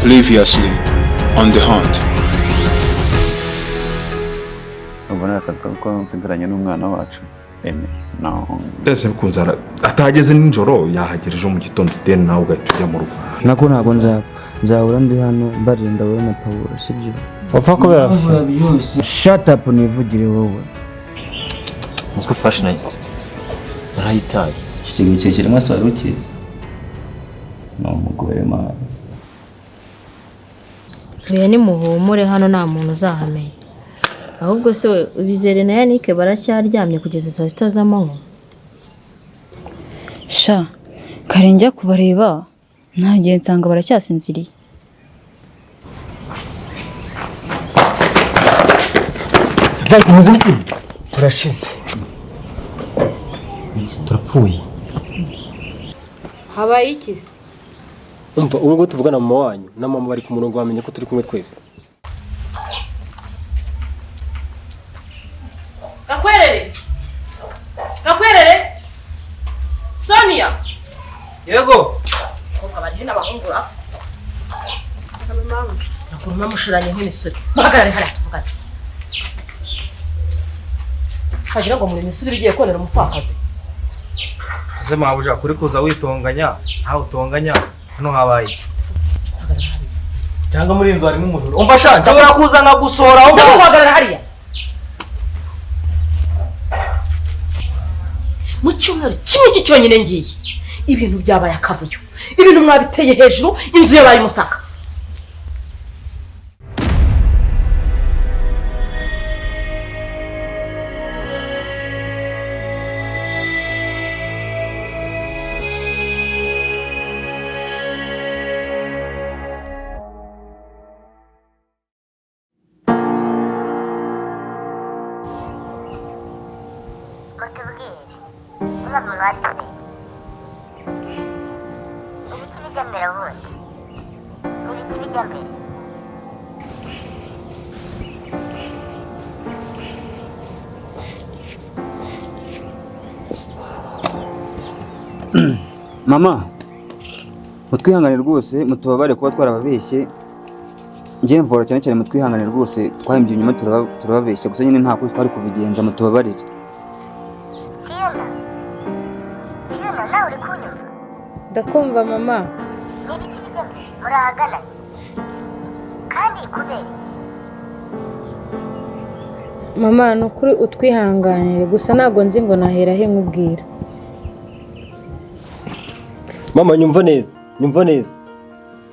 Previously on The Hunt. Ubwo ni akazi ko nsigaranye n'umwana wacu eme no. Byose bikunze atageze nijoro, yahagera ejo mu gitondo, then nawe ugahita ujya mu rugo. Nako ntabwo nzapfa, nzahora ndi hano mbarinda wowe na Pawulo, sibyo? Upfa kubera Byose, shut up, nivugire wowe. Mutwe fashe nayo narayitaye. Iki kigo kirekire mwese wari ukizi ni umugore mani. Oya, nimuhumure, hano nta muntu uzahamenya. Ahubwo se we, Bizere na Yannick baracyaryamye kugeza saa 6 z'amanywa? Sha, kare njya kubareba ntagiye nsanga baracyasinziriye. Turashize, turapfuye. Habaye iki se? Umva, ubu ngubu tuvugana mama wanyu na mama bari ku murongo, bamenye ko turi kumwe twese. Gakwerere! Gakwerere! Sonia! Yego. Abakobwa barihe n'abahungu ra? Nakuruma mushuranye nk'imisuri. Muhagarare hariya tuvugane. Wagira ngo muri misuri ugiye konera umupfakazi. Ese mabuja, kuri kuza witonganya, ntawe utonganya, hano habaye iki? Hagarara hariya. Cyangwa muri iyi nzu harimo umujura? Umva sha, nshobora kuza nkagusohora aho Ndaho ngaho. guhagarara hariya. Mu cyumweru kimwe iki cyonyine ngiye. Ibintu byabaye akavuyo. Ibintu mwabiteye hejuru, inzu yabaye umusaka. Mutubwire niba mwatubeshye, ibiki bijya mbere ubundi? Ibiki bijya mbere? Mama, mutwihangane rwose, mutubabare kuba twarababeshye. Njye mvura cyane cyane, mutwihangane rwose, twahimbye inyuma turababeshya, gusa nyine nta kundi twari kubigenza, mutubabarire. Fiyona, Fiyona, nawe uri kunyumva? Ndakumva mama. Ni ibiki bijya mbere? Murahagana he? Kandi kubera iki? Mama, ni ukuri utwihanganire, gusa ntabwo nzi ngo nahera he nkubwira. Mama, nyumva neza, nyumva neza.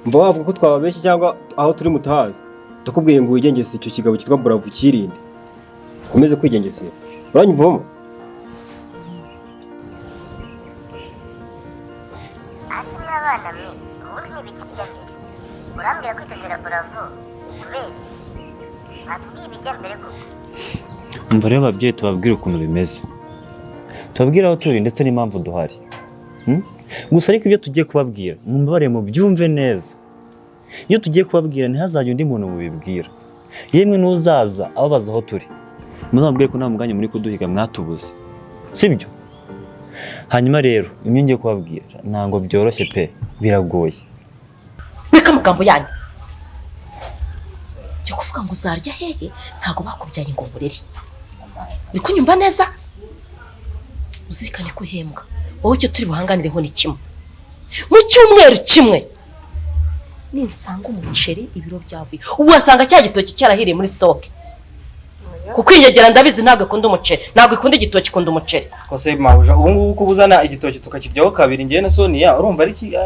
Mva wavuga ko twababeshye cyangwa aho turi mutahazi, ndakubwiye ngo wigengesere icyo kigabo cyitwa Bravo, ukirinde, ukomeze kwigengesera. Uranyumva mama? Hasi mw'abana mwe, ubundi ni ibiki bijya mbere? Urambwira kwitondera Bravo kubera iki? Mwatubwiye ibijya mbere koko? Umva rero ababyeyi, tubabwire ukuntu bimeze, tubabwire aho turi ndetse n'impamvu duhari. Gusa ariko ibyo tugiye kubabwira mumbabarire mubyumve neza. Iyo tugiye kubabwira ntihazajye undi muntu mubibwira, yemwe n'uzaza ababaza aho turi muzamubwire ko nta muganya muri kuduhiga, mwatubuze, sibyo? Hanyuma rero ibyo ngiye kubabwira ntabwo byoroshye pe, biragoye. Reka amagambo yanyu. Cyo kuvuga ngo uzarya hehe, ntabwo bakubyaye ngo ngurere. Uri kunyumva neza? Uzirikane ko uhembwa. Wowe icyo turi buhanganireho ni kimwe. Mu cyumweru kimwe ninsanga umuceri ibiro byavuye, ubu wasanga cya gitoki cyarahiriye muri stock. Kuko inyegera ndabizi ntabwo ikunda umuceri, ntabwo ikunda igitoki, ikunda umuceri. Kose mabuja, ubu ngubu ko uzana igitoki tukakiryaho kabiri njyewe na Sonia, urumva ari iki?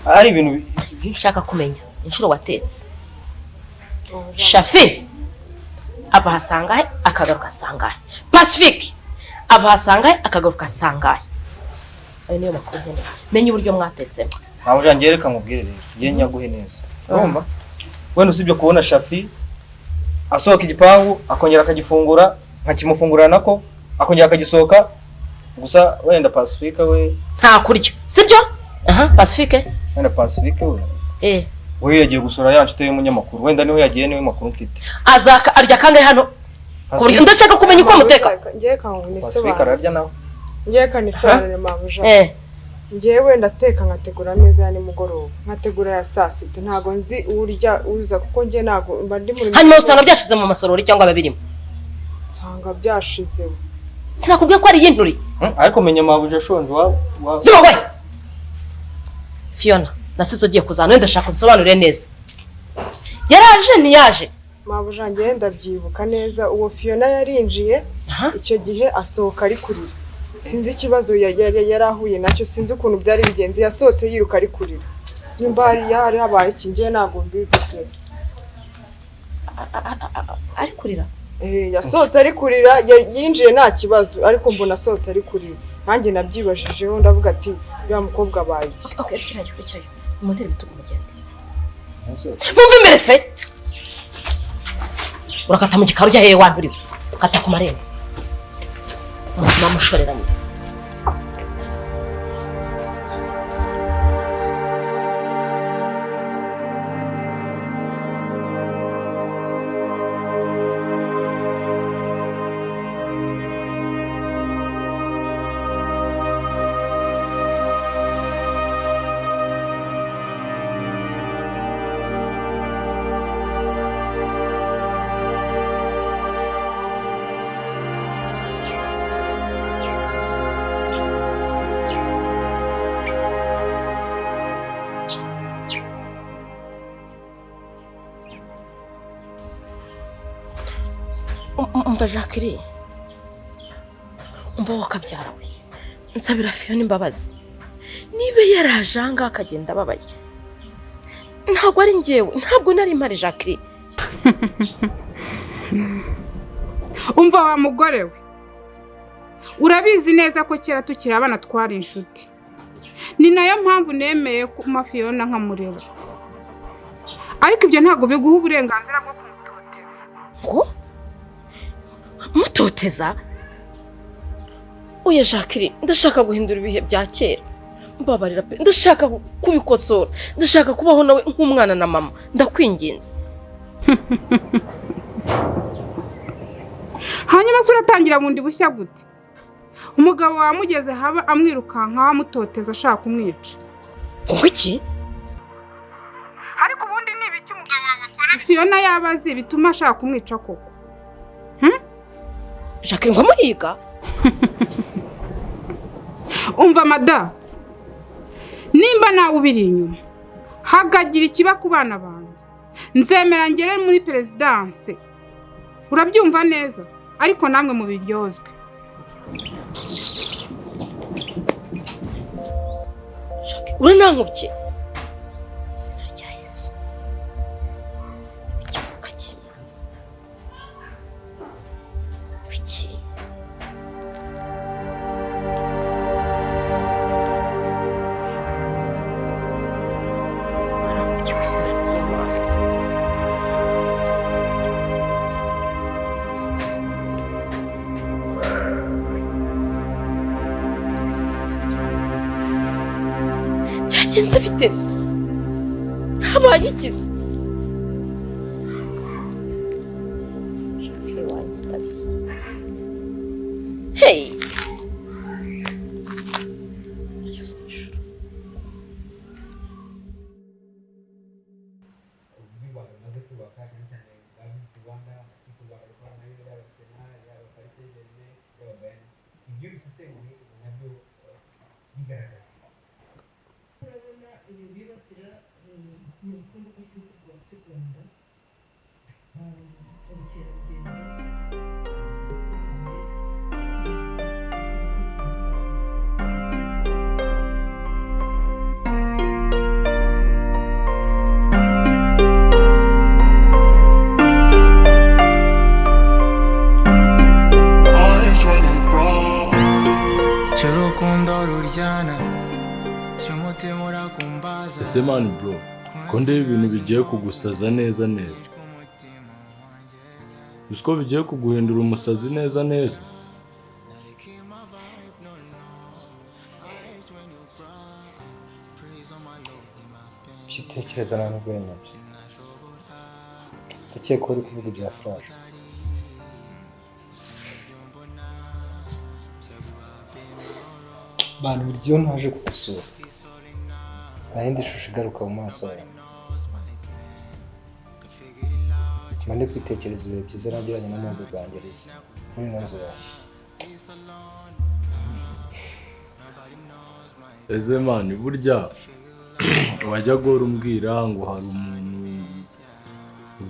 Ari ibintu byinshi. Nshaka kumenya inshuro watetse. Shafi ava ahasangahe akagaruka asangahe. Pacifique ava ahasangahe akagaruka asangahe. Ayo niyo makuru nkeneye. Menya uburyo mwatetsemo. Mabuja, njyewe reka nkubwire rero, njyewe nyaguhe neza. Urumva? Wenda usibye kubona Shafi asohoka igipangu akongera akagifungura, nkakimufungurira nako akongera akagisohoka, gusa wenda Pacifique we Nta kurya, sibyo? Aha, Pacifique. Wenda Pacifique we Eh, we yagiye gusura ya nshuti y'umunyamakuru, wenda niho yagiye, niwe makuru mfite. Azaka arya kangahe hano? Ku buryo ndashaka kumenya uko muteka. Ngiye kangu Pacifique nisobanure. ararya nawe. Ngiye kanisobanure, mabuja. Eh. Njyewe ndateka nkategura ameza ya nimugoroba, nkategura ya saa sita. Ntago nzi urya uza kuko njye ntago mba ndi muri. Hanyuma usanga byashize mu masorori cyangwa babirimo? Nsanga byashizeho. Sinakubwiye ko ari iyinturi. Ariko menya mabuje ashonje wa Ziba we. Fiona, nasize ugiye kuzana, ndashaka unsobanurire neza. Yaraje ntiyaje? Mabuja njye ndabyibuka neza, uwo Fiona yarinjiye icyo gihe asohoka ari kurira. Sinzi ikibazo yari ahuye nacyo, sinzi ukuntu byari bigenze, yasohotse yiruka ari kurira. Nimba hari habaye iki njye ntabwo mbizi pe. Ari kurira? Yasohotse ari kurira, yinjiye nta kibazo, ariko mbona asohotse ari kurira. Nanjye nabyibajijeho ndavuga ati uriya mukobwa abaye iki? Okay, rekerayo. Umuntu bitugu mugende. Mumve imbere se. Urakata mu gikari ujya hehe wanturiwe? Kata ku marembo. Namushoreranye. Umva Jacqueline, umva wakabyara we, nsabira Fiona imbabazi. Niba yaraje aha akagenda ababaye, ntabwo ari njyewe, ntabwo nari mpari Jacqueline. Umva wa mugore we, urabizi neza ko kera tukiri abana twari inshuti. Ni nayo mpamvu nemeye kuma Fiona nkamureba, ariko ibyo ntabwo biguha uburenganzira bwo kumutoteza. Ngo mutoteza? Oya Jacqueline, ndashaka guhindura ibihe bya kera. Mbabarira pe, ndashaka kubikosora, ndashaka kubaho nawe nk'umwana na mama, ndakwinginze. Hanyuma se uratangira bundi bushya gute? Umugabo wamugeze haba amwirukanka amutoteza ashaka kumwica. Ngo iki? Ariko ubundi ni ibiki umugabo wawe akora Fiona yabazi bituma ashaka kumwica koko? Jacqueline ngo amuhiga? Umva mada, nimba nawe ubiri inyuma hagagira ikiba ku bana banjye, nzemera ngere muri perezidanse. Urabyumva neza? Ariko namwe mubiryozwe. Jacqueline uranankubye. Izina rya Yesu. Ikibuka cy'Imana. Iki? Byagenze biteze? Habaye iki se? Hey! Ese man bro, ko ndeba ibintu bigiye kugusaza neza neza. Usko bigiye kuguhindura umusazi neza neza. Byitekereza nta nubwo nabyo. Ndakeka ko uri kuvuga ibya Frank. Bantu, buri gihe iyo ntaje kugusura nta yindi shusho igaruka mu maso yawe. Mba ndi kwitekereza ibihe byiza nagiranye n'umuhungu bwanjye Liza muri ino nzu yawe. Ese man, burya wajya guhora umbwira ngo hari umuntu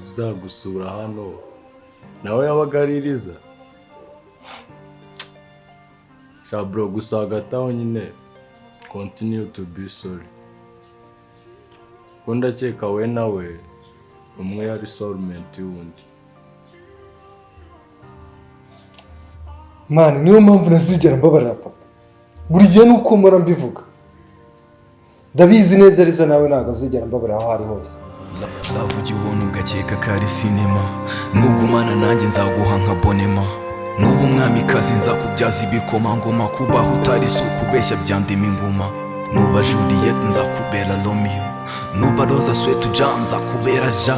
uzagusura hano, nawe yabaga ari Liza? Sha bro, gusa hagati aho nyine continue to be sorry, kuko ndakeka we nawe umwe yari soulmate y'undi. Man, niyo mpamvu ntazigera mbabarira papa. Buri gihe nuko mpora mbivuga. Ndabizi neza Liza nawe ntabwo azigera mbabarira aho ari hose. Love ujya ubona ugakeka ko ari sinema. Nugumana nanjye nzaguha nka bonema. Nuba umwamikazi nzakubyaza ibikomangoma. Kubaho utari si ukubeshya byandima inguma. Nuba Juliet nzakubera Romeo. Nuba Rosa sweat ja nzakubera ja.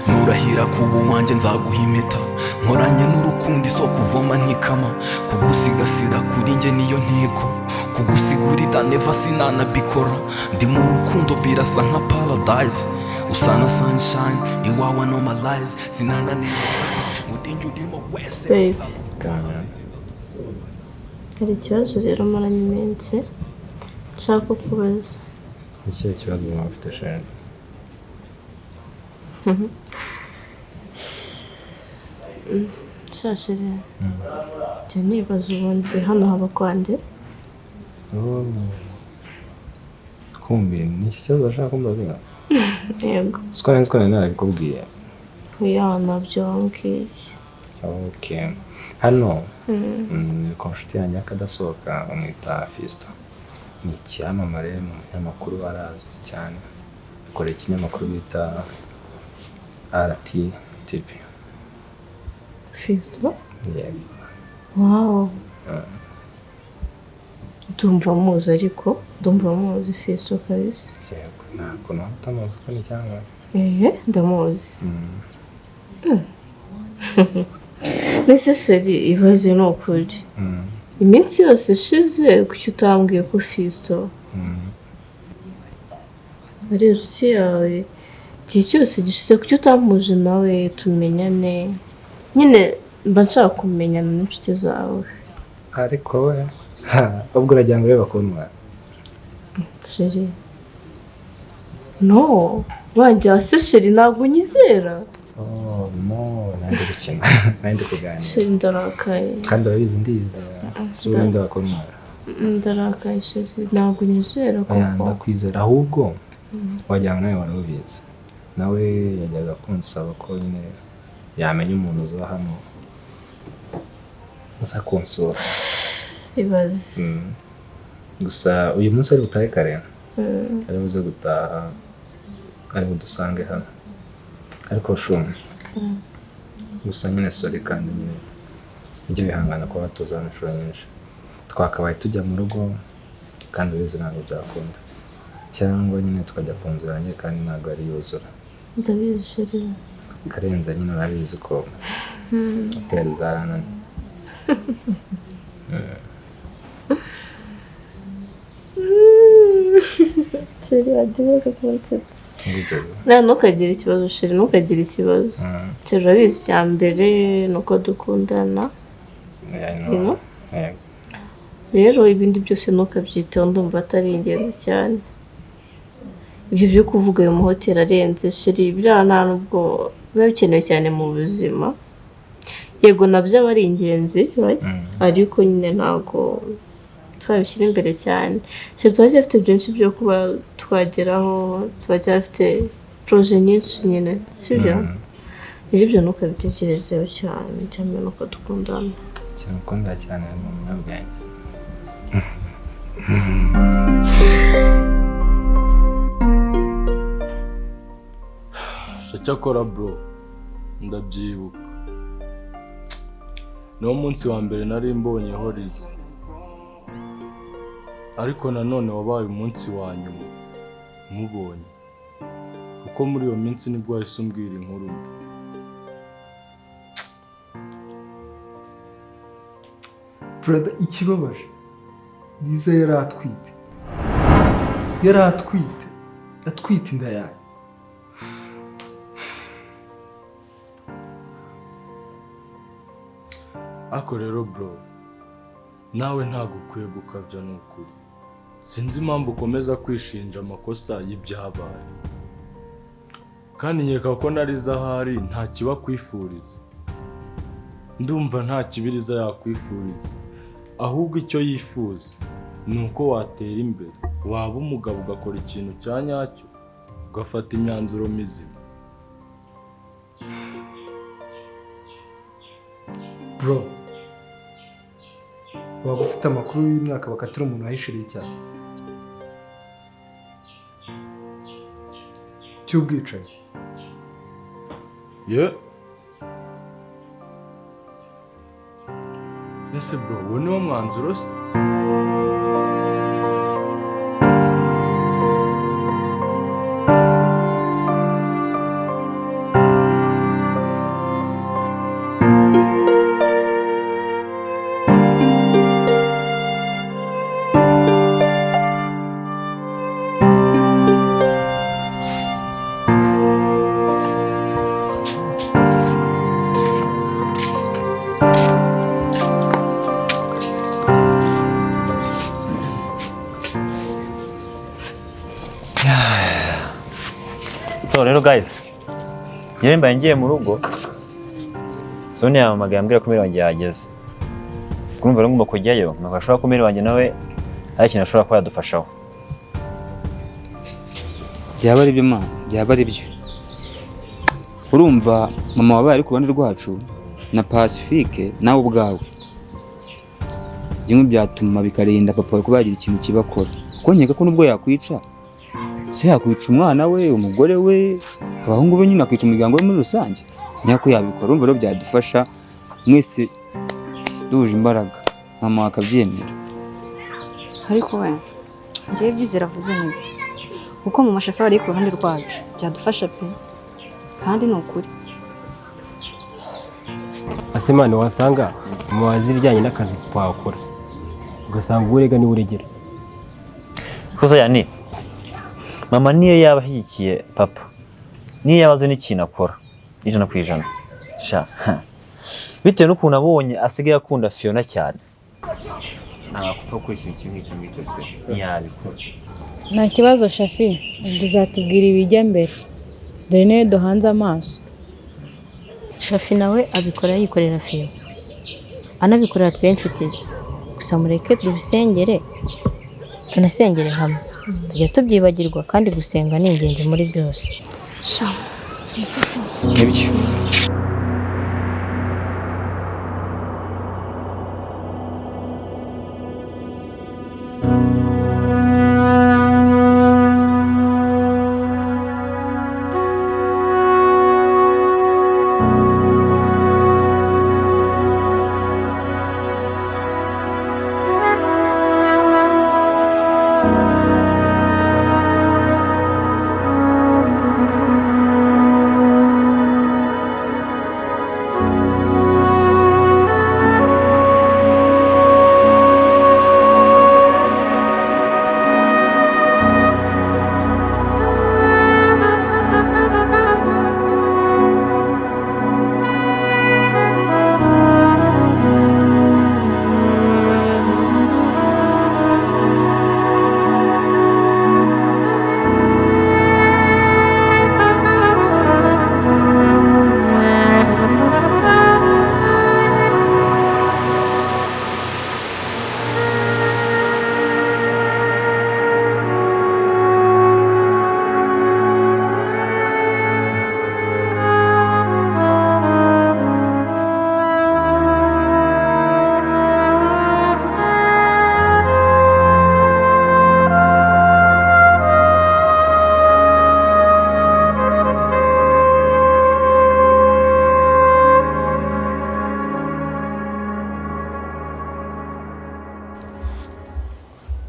Nurahira kuba uwanjye nzaguha impeta. Nkoranye n'urukundo isoko uvoma ntikama. Kugusigasira kuri njye niyo ntego. Kugusigurira never sinanabikora. Ndi mu rukundo birasa nka paradise. Usana sunshine iwawa no my lies. Sinana neza size muri njye urimo wese. Babe, hari ikibazo rero maranye iminsi nshaka kubaza. Ikihe kibazo waba ufite, Sharon? Sha chérie, njya nibaza ubundi hano haba kwande. Oh. Kumbi ni iki kibazo bashaka kumbaza? Yego. Siko nari nzi ko nari narabikubwiye. Oya, ntabyo wambwiye. Okay. Hano ni ku nshuti yanjye y'akadasohoka, bamwita Fisto. Ni icyamamare mu munyamakuru, arazwi cyane. Akorera ikinyamakuru bita RT TV. Fisto? Yego. Wow. Ndumva muzi, ariko ndumva muzi Fisto kabisa. Yego, ntabwo nawe utamuzi ko ni icyamamare. Ehe, ndamuzi. Mbese chérie, ibaze ni ukuri. Iminsi yose ishize kuki utambwiye ko Fisto ari inshuti yawe? Igihe cyose gishize kuki utampuje nawe tumenyane? Nyine mba nshaka kumenyana n'inshuti zawe. Ariko we, ha, ubwo uragira ngo urebe bakuntwara. Chérie, no, wanjye se chérie ntabwo unyizera. Oh no, nandi gukina, nandi kuganira. Chérie, ndarakaye. Kandi urabizi ndizera, si ubundi bakuntwara. Ndarakaye chérie, ntabwo unyizera Oya, koko. ndakwizera ahubwo wagira ngo nawe wari ubizi. Nawe yajyaga kunsaba ko nyine yamenya umuntu uza hano uza kunsura. Ibaze. Gusa uyu munsi ari butahe kare. Ari buze gutaha, ari budusange hano. Ariko shuma, gusa nyine sorry kandi nyine ujye wihangana kuba watuza hano inshuro nyinshi. Twakabaye tujya mu rugo kandi ubizi ntabwo byakunda. Cyangwa nyine tukajya ku nzu yanjye kandi ntabwo ari yuzura. Ndabizi chérie. Karenze nyine urabizi ko hoteli zarananiye. Chérie, wagiye kunseka. Wigeze. Na ntukagire ikibazo chérie, ntukagire ikibazo. Chérie, urabizi icya mbere ni uko dukundana. Yeah, I You know. know? Yego. Rero ibindi byose ntukabyiteho, ndumva atari ingenzi cyane. Ibyo byo kuvuga ayo mahoteli arenze chérie, biriya nta nubwo biba bikenewe cyane mu buzima. Yego nabyo aba ari ingenzi, right? Ariko nyine ntabwo twabishyira imbere cyane. Chérie, turacyafite byinshi byo kuba twageraho, turacyafite projet nyinshi nyine, sibyo? Rero ibyo ntukabitekerezeho cyane, icya mbere ni uko dukundana. Ikintu ukunda cyane ni umunyabwenge. Cyakora bro, ndabyibuka niwo munsi wa mbere nari mbonyeho Liza, ariko nanone wabaye umunsi wa nyuma mubonye, kuko muri iyo minsi nibwo wahise umbwira inkuru mbi. Brother, ikibabaje Liza yari atwite. Yari atwite. Atwite inda yanjye. Ako rero bro, nawe ntabwo ukwiye gukabya ni ukuri. Sinzi impamvu ukomeza kwishinja amakosa y'ibyabaye. Kandi nkeka ko na Liza ahari nta kibakwifuriza. Ndumva nta kibi Liza yakwifuriza. Ahubwo icyo yifuza ni uko watera imbere, waba umugabo ugakora ikintu cya nyacyo, ugafata imyanzuro mizima. Bro, waba ufite amakuru y'imyaka bakatira umuntu wahishiriye icyaha cy'ubwicanyi? Ye? Ese bro, uwo niwo mwanzuro se? So rero guys, njyewe mbaye ngiye mu rugo, Sonia yampamagaye ambwira ko Mary wanjye yahageze. Urumva rero ngomba kujyayo, nuko ashobora ko Mary wanjye nawe hari ikintu ashobora kuba yadufashaho. Byaba ari byo mama, byaba ari byo. Urumva mama wabaye ari ku ruhande rwacu na Pacifique nawe ubwawe. Bimwe byatuma bikarinda papa wawe kuba yagira ikintu kibakora. Kuko nkeka ko nubwo yakwica, se yakwica umwana we, umugore we, abahungu be nyine akica umuryango we muri rusange. Sinya ko yabikora, urumva rero byadufasha mwese duhuje imbaraga, mama akabyemera. Ariko we, njyewe Byizera avuze nibyo. Kuko mama Shafi ari ku ruhande rwacu, byadufasha pe. Kandi ni ukuri. Asemani wasanga mubazi ibijyanye n'akazi twakora, ugasanga urega niwe uregera. Kuko yani mama niyo yaba ashyigikiye papa, niyo yaba azi n'ikintu akora 100%. Sha, bitewe n'ukuntu abonye asigaye akunda Fiona cyane, ntabwo gukora ikintu kimwe icyo ngicyo pe ntiyabikora. Nta kibazo Shafi, ubwo uzatubwira ibijya mbere, dore niyo duhanze amaso. Shafi nawe abikora yikorera Fiona, anabikorera twe inshuti ze. Gusa mureke dubisengere, tunasengere hamwe, tujya tubyibagirwa kandi gusenga ni ingenzi muri byose. Sha, Nibyo.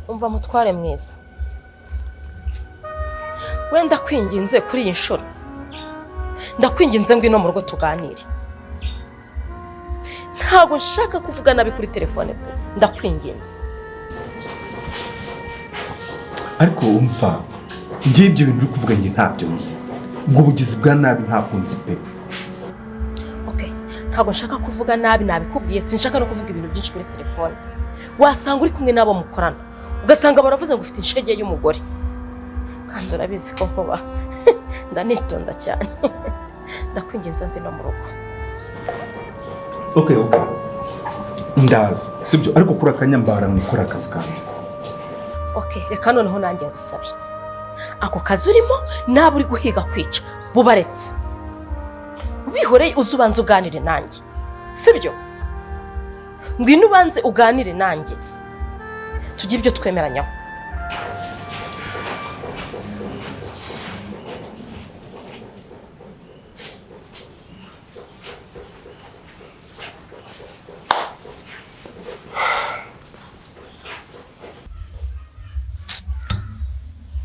Umva mutware mwiza, wenda kwinginze kuri iyi nshuro, ndakwinginze ngwino mu rugo tuganire. Ntabwo nshaka kuvuga nabi kuri telefone pe, ndakwinginze. Ariko umva, ngiye ibyo bintu uri kuvuga njye ntabyo nzi. Ubwo bugizi bwa nabi ntabwo nzi pe. Okay, ntabwo nshaka kuvuga nabi, nabikubwiye, sinshaka no kuvuga ibintu byinshi kuri telefone. Wasanga uri kumwe n'abo mukorana, ugasanga baravuze ngo ufite inshege y'umugore. Kandi urabizi ko nkuba ndanitonda cyane. Ndakwinginze mbe no mu rugo. Okay, okay. Ndazi, sibyo, ariko kuri akanyambara nikora akazi kanjye. Okay, reka noneho nanjye ngusabye. Ako kazi urimo nabo uri guhiga kwica, bubaretse. Ubihoreye uzubanza uganire nanjye. Sibyo? Ngwino ubanze uganire nanjye. Tugire ibyo twemeranyaho.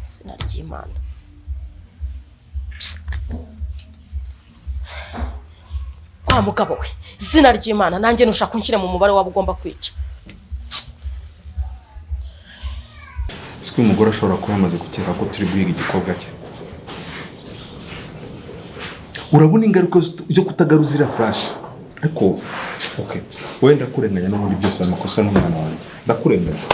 Izina ry'Imana. Kwa mugabo we, izina ry'Imana, nanjye nushaka kunshyira mu mubare wabo ugomba kwica. Siko umugore ashobora kuba yamaze gukeka ko turi guhiga igikobwa cye. Urabona ingaruka zo kutagaruza iriya flash. Ariko okay, wenda kurenganya n'ubundi byose amakosa n'umwana wanjye. Ndakurenganya.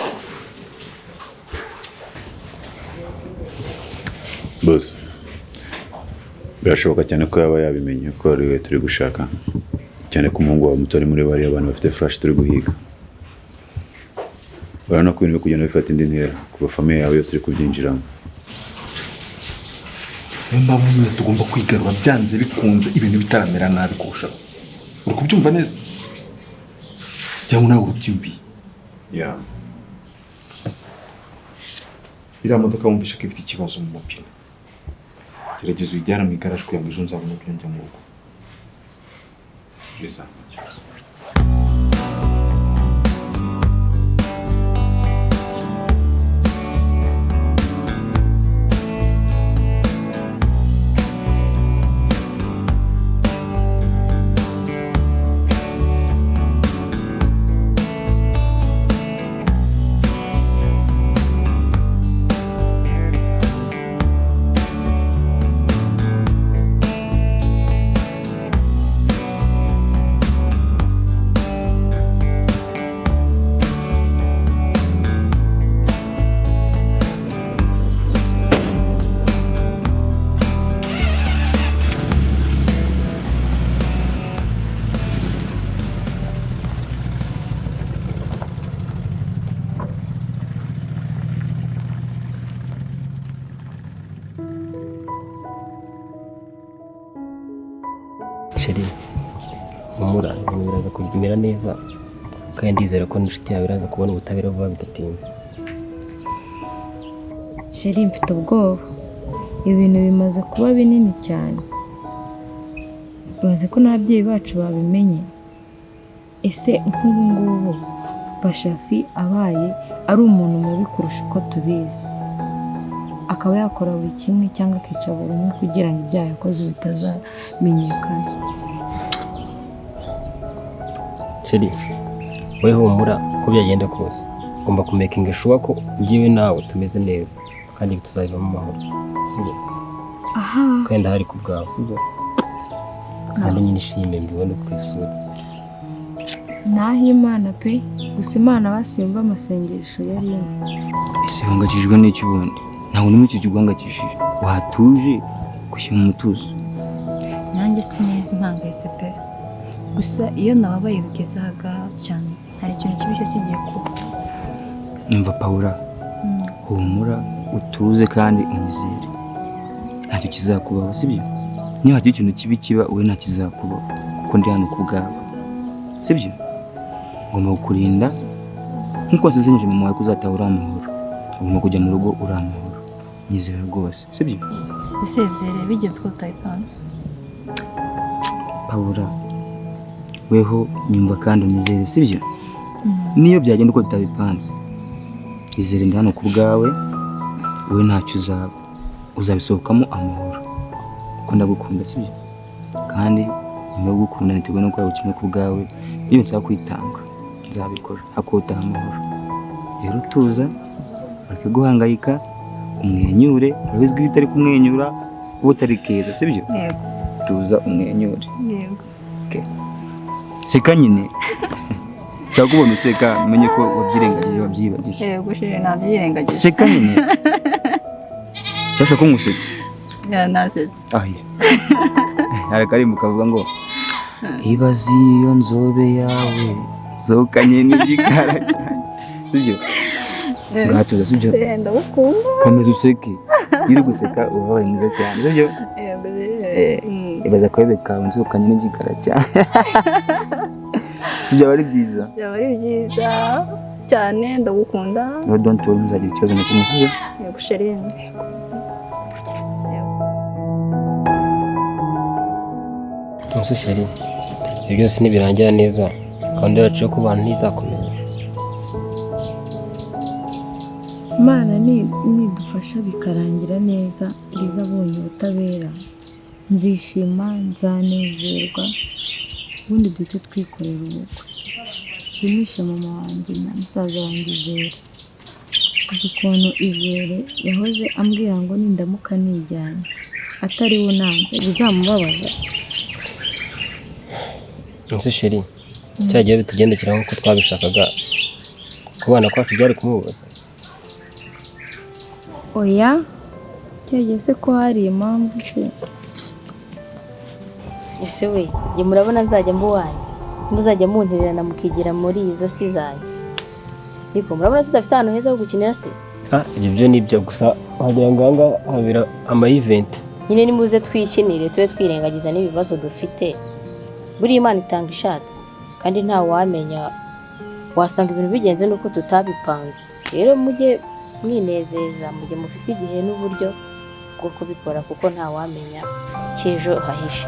Boss, birashoboka cyane ko yaba yabimenye ko ari we turi gushaka, cyane ko umuhungu wawe muto ari muri bariya abantu bafite flash turi guhiga. Urabona ko ibintu biri kugenda bifata indi ntera kuva famiye yawe yose iri kubyinjiramo. Niyo mpamvu nyine tugomba kwigarura byanze bikunze ibintu bitaramera nabi kurushaho. Uri kubyumva neza? Cyangwa nawe urubyumviye? Yeah. Iriya modoka wumvishe ko ifite ikibazo mu mupine. Gerageza uyijyane mu igaraje kugira ngo ejo nzabone uburyo njya mu rugo. Bisa. Sheri, humura, ibintu biraza kumera neza kandi ndizera ko n'inshuti yawe iraza kubona ubutabera vuba bidatinze. Sheri, mfite ubwoba, ibintu bimaze kuba binini cyane. Bazi ko n'ababyeyi bacu babimenye. Ese nk'ubu ngubu Bashafi abaye ari umuntu mubi kurusha uko tubizi, akaba yakora buri kimwe cyangwa akica buri umwe kugira ngo ibyaha yakoze bitazamenyekana. Sheri, wowe humura uko byagenda kose ugomba kumekinga sure ko njyewe nawe tumeze neza kandi tuzabivamo amahoro, sibyo? Aha. Kandi ndahari ku bwawe, sibyo? Kandi nyine ishime mbibone ku isura. Naho Imana pe, gusa Imana basi yumva amasengesho yari imwe. Ese uhangayikishijwe n'iki ubundi? Ntabwo n'umwe icyo kiguhangayikishije. Watuje gushyira mu mutuzo. Nanjye sineza impangayitse pe. Gusa iyo nababaye bigeze ahaga cyane, hari ikintu kibi cyo kigiye kuba. Numva Paula, humura utuze kandi unyizere. Ntacyo kizakubaho, sibyo? Niba hagira ikintu kibi kiba, wowe nta kizakubaho kuko ndi hano ku bwawe. Sibyo? Ngomba kukurinda nkuko wasezeranyije mama wawe ko uzataha uri amahoro. Ugomba kujya mu rugo uri amahoro. Nyizera rwose, sibyo? Isezere bigenze uko utabipanze. Paula, weho nyumva kandi unyizere, sibyo? Niyo byagenda uko tutabipanze, izere ndi hano ku bwawe, wowe ntacyo uzaba. Uzabisohokamo amahoro. Kuko ndagukunda, sibyo? Kandi nyuma yo gukunda niteguye no gukora buri kimwe ku bwawe, niba nsaba kwitanga nzabikora, ariko utaha amahoro. Rero utuza, ureke guhangayika, Umwenyure, urabizi ko iyo utari kumwenyura uba utari keza, sibyo? Yego. Tuza umwenyure. Yego. Okay. Seka nyine. Nshaka kubona useka, umenye ko wabyirengagije, wabyibagije. Yego chérie, nabyirengagije. Seka nyine. Cyashaka ko nkusetse. Ya, nasetse. Ah, yeah. Hari akarimbo kavuga ngo ibaze iyo nzobe yawe nzokanye n'igikara cyane, sibyo? Ngatuza, sibyo? Ndagukunda. Komeza useke, iyo uri guseka uba wabaye mwiza cyane, sibyo? Yego chérie. Ibaza akabebe kawe nzokanye n'igikara cyane, sibyo? Aba ari byiza. Byaba ari byiza cyane, ndagukunda. No, don't worry, ntuzagira ikibazo na kimwe, sibyo? Yego chérie. Nso chérie, ibyo byose nibirangira neza, gahunda yacu yo kubana ntizakomeza. Imana nidufasha bikarangira neza, Liza abonye ubutabera, nzishima, nzanezerwa, ubundi duhite twikorera ubukwe. Nshimishe mama wanjye na musaza wanjye Izere. Uzi ukuntu Izere yahoze ambwira ngo nindamuka nijyanye atari we unanze bizamubabaza. Nso chérie, cya gihe bitugendekera nk'uko twabishakaga, kubana kwacu byari kumubabaza. Oya, cyageze ko hari impamvu se. Ese we, njye murabona nzajya mbuwanyu, muzajya muntererana mukigira muri izo si zanyu. Niko murabona tudafite ahantu heza ho gukinira se? Ah, ibyo byo nibyo gusa wagira ngo aha ngaha habera ama event. Nyine nimuze twikinire tube twirengagiza n'ibibazo dufite. Buriya Imana itanga ishatse kandi nta wamenya, wasanga ibintu bigenze nuko tutabipanze. Rero mujye mwinezeza, mujye mufite igihe n'uburyo bwo kubikora kuko nta wamenya cy'ejo hahishe.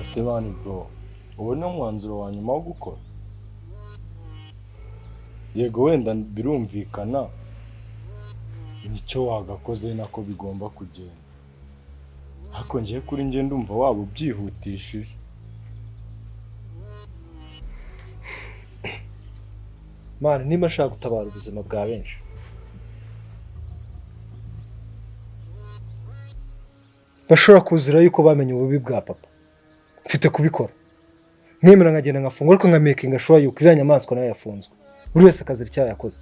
Ese bani bro, ubu ni umwanzuro wa nyuma wo gukora? Yego wenda birumvikana nicyo wagakoze nako bigomba kugenda, ariko ngiye kuri njye ndumva waba ubyihutishije. Mani, niba nshaka gutabara ubuzima bwa benshi, bashobora kuzira yuko bamenye ububi bwa papa, mfite kubikora. Mwemera nkagenda nkafungwa, ariko nka making sure yuko iriya nyamaswa nayo yafunzwe, buri wese akazira icyaha yakoze.